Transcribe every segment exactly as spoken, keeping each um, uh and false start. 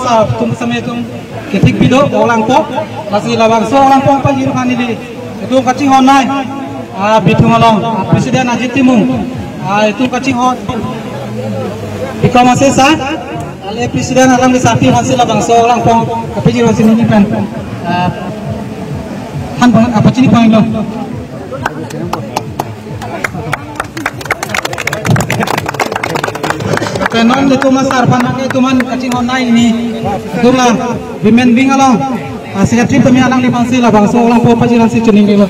Atum same atum kethik bido Oklangpong. Lasi labangso Oklangpong pajir aphan neli itum kachinghon nai. Ah, Bithung along, ah, President Ajit Timung. Ah, itum kachinghon. Ikom ase sa, ale President alam di sati aphansi labangso Oklangpong kapajir aphansi neli pen. Ah, han pon, ah, pachini pon lo. Lapen non itum asar aphan ke itum aphan kachinghon nai neli. Itum la women wing along, ah, secretary tame alangliphansi labangso Oklangpong pajir aphansi chiningri lo.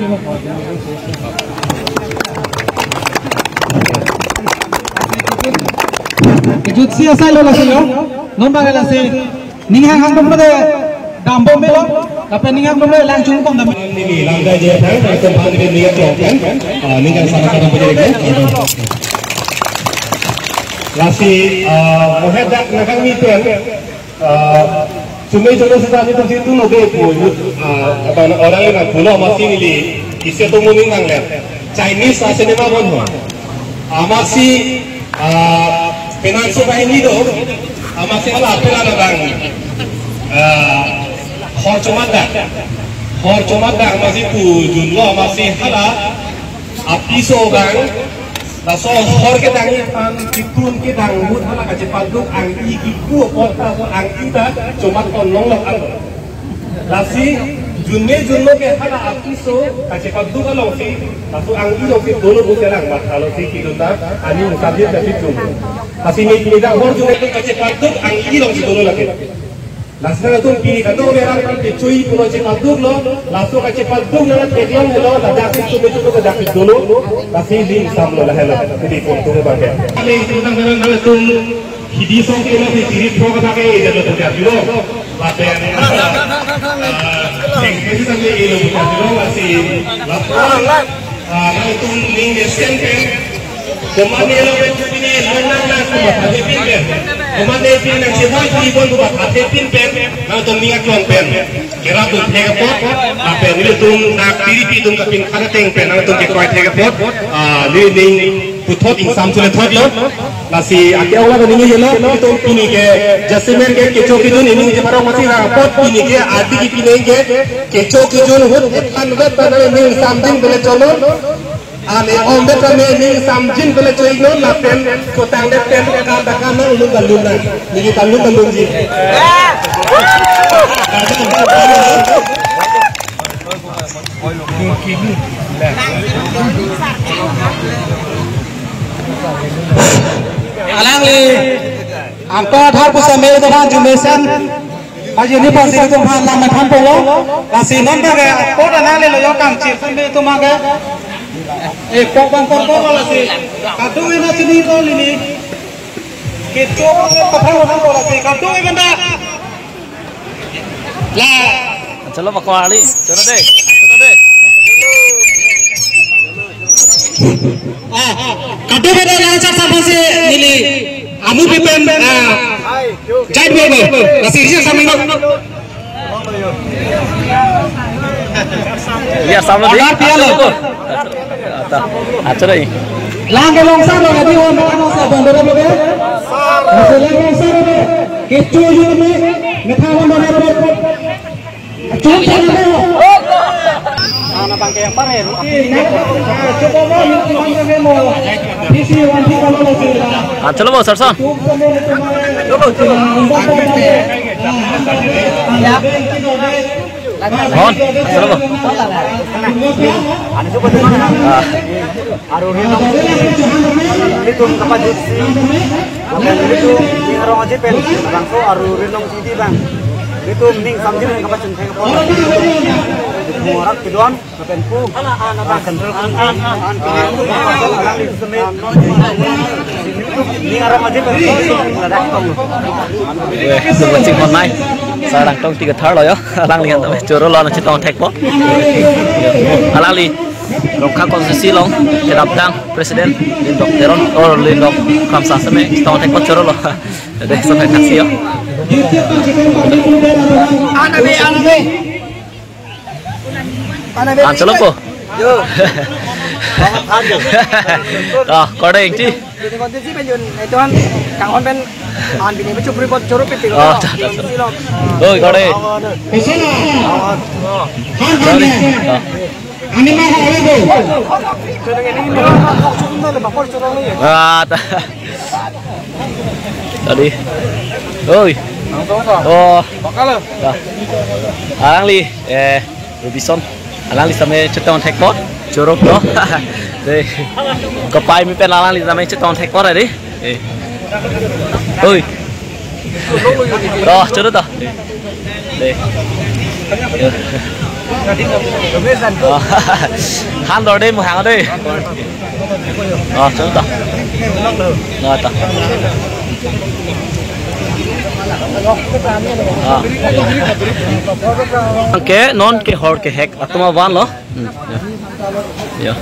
Kejutsi asai lo lasi yo. Non bang lasi. Ning hang hang dum lo de dambom melo, lapen ning hang dum lo lang chungbom dam. Neli langdai je thang, thang tum phan neli ning aklong pen, ah, ning hang sana sana pajir ke. Lasi, ah, mohedak nakang ni pen, ah, chumei cholo sita ni tum si tu no de pu, ah, apa na orang ni na pulo masi neli, isi tu muning nang le. Chinese a cinema bon ho. Amatsi, ah, penang so bahini do. Amatsi hala pela na bang. Ah, hor chomat da. Hor chomat da amatsi pu junlo amatsi hala. Apiso bang. Laso hor kedang aphan, kikrun kedang ahut hala kachepaduk ang-i kipu apot laso ang-i ta chomat kon longlok ang. Lasi, junme junlo ke hala apiso, kachepaduk alongsi, laso ang-i alongsi dolo bu selang mat alongsi kidun ta, ani musabir kasi jum. Lasi ni, ni dak hor junme ke kachepaduk ang-i alongsi dolo lagi. Lasi nangtum pini kadokave alam kechui pulo chepaduk lo, laso kachepaduk nang theklong lo, ladak si chume chume ke dak si dolo, lasi ning samlo lahelo, jadi pon tu bangke. Kali itu tang nang nang tum Hidi song ke nang si tiri pro kata ke ejat lo putar dilo. Lapen, ah, yang kesi tang le elo putar dilo, lasi laporan, ah, nangtum ning de sen pen. Komane lo pen tu pini, lo nang nang tu bat ate pin pen. Komane pin nang si wan tu ibon tu bat ate pin pen. Nangtum ning aklong pen. Kerap tu thek apot, lapen ilitum dak tiri pi tum kapin kada teng pen, nangtum kekroi thek apot. Ah, li ning puthot ingsam chule thot lo. Lasi ake awla ko ningje lo, itum pini ke jasemen ke kecho kejun ini je parong masi ra apot pini ke adi ki pini ke kecho kejun ahut etan vet ta nang ning samjin pele cholo. Ani om vet ta nang ning samjin pele choi lo lapen chotang det pen ka ta ka nang lun ta lun nang. Neli ta lun ta lun ji. Alangli angkor athar pusitame itum aphan jumesen pajirni pasi itum aphan lam than polo. Lasi non ta ke angkor athar le lo yo kangchir same itum ke. Eh, pok bang kor kor lasi. Kadung ina chini ko lini. Kecho ko kapra ko lasi. Kadung ina da. La. Chalo, Pak Wali. Chalo deh. Chalo deh. Ah, kadung ina lang chak sampai si neli. Amu pipen, ah, jai bego. Lasi isi sampai lo. Iya, sama di. Order dia lo. Acha dai. Lang ke long sa lo, kadi hon, kano sa bang dora bebe. Masih lang long sa lo. Kecho yo me, metha hon dora bebe. Chung sa lo. Ana bang ke yang pare. Chuko mo, yung kuman ke mo. Bisi wan di kalau lo sila. Acha lo, Sarson. Hon, acha lo. Ah. Aru ri along, ilitum kapajutsi. Lapen ilitum ning arong aje pen, bangso aru ri along sidi bang. Ilitum ning samjin kapachun thek apot. Ilitum orang kedon. Weh, itum kachinghon nai. Sarang tong tiga thar lo yo. Alangli han tame choro lo nang chetong thekpo. Alangli Rongkhang constituency along kedamtang president Lindok Teron or Lindok Kramsa seme chetong thekpo choro lo. Deh, sampai taksi yo. Anabe, anabe. Anabe. Acha lo po. Yo. Ah, kore ingti. Bini konten si pen jun, eh, tuhan, kanghon pen, an bini bicuk report choro piti. Oh, ta, ta, ta. Oi, kore. Sorry. Oh. Ah, ta. Tadi. Oi. Oh. Ta. Alangli, eh, Robinson. Alangli same chetong thek po. Choro po. Dei. Kopai mi pen alangli same chetong thek po dei. Eh. Oi. To, choro to. Dei. Oh. Han dor dei, mo hang dei. Oh, choro to. No to. Ah. Ke non ke hor ke hek atum avan lo. Hmm, ya. Ya.